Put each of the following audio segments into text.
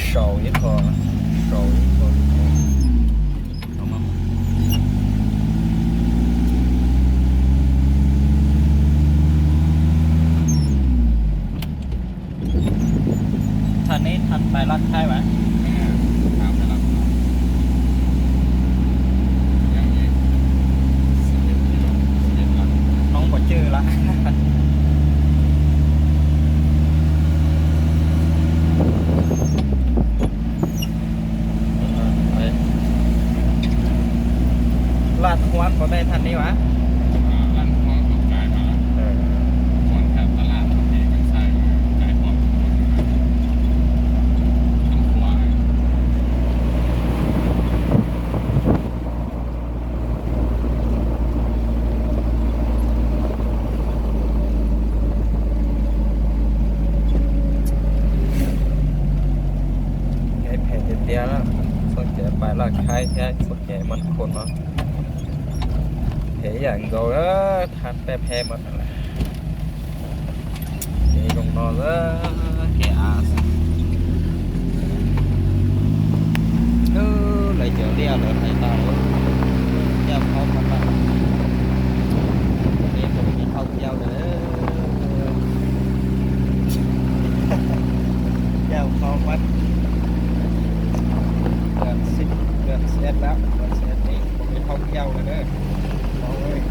ເຊົາອີກພໍ ເຊົາອີກພໍ ເອົາມາ ທ່ານນີ້ທ່ານໄປລັກໄທວະ? ແມ່ນ ຖາມໄປລັກ ຍັງອີກ ສິບເອັດກິໂລ ສິບເອັດຫຼັກ ນ້ອງບໍ່ຈື່ລະ. ລັດຮວນບໍ່ແມ່ນທາງນີ້ຫວາ? ອ່າ ລັດຮວນເຂົ້າໃຈມາ ເອີ ບ່ອນແຖວຕະຫຼາດເຮົາເອງ ໃຊ້ໃຈປ້ອມ ທາງຂວາ. ໃຫຍ່ແພເຕັມເດຍລະ ສົນໃຈປາຍລາກຂາຍແທ້ ສົນໃຈມັນຄົນເນາະ ແພຢ່າງເກົ່າເດີ ທານແຕ່ແພໝົດນັ້ນແຫຼະ. ເກລົງນອນເດີ ເກອາສະ ເອີ ໄຫຼເຈີເລຍເລີຍໄທຕາເອີຍ ແກ້ວເຂົ້າໝົດລະ ເກບໍ່ມີເຂົ້າແກ້ວເດີ ແກ້ວເຂົ້າໝົດ ເດືອນສິບ ເດືອນສິບເອັດແລ້ວ ເດືອນສິບເອັດນີ້ບໍ່ມີເຂົ້າແກ້ວເລີຍເດີ ນ້ອງເອີຍ.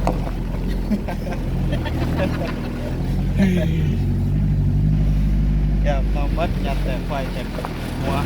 ແກ້ວເຂົ້າໝົດ ຍັດແຕ່ໄຟແຕ່ຫົວ.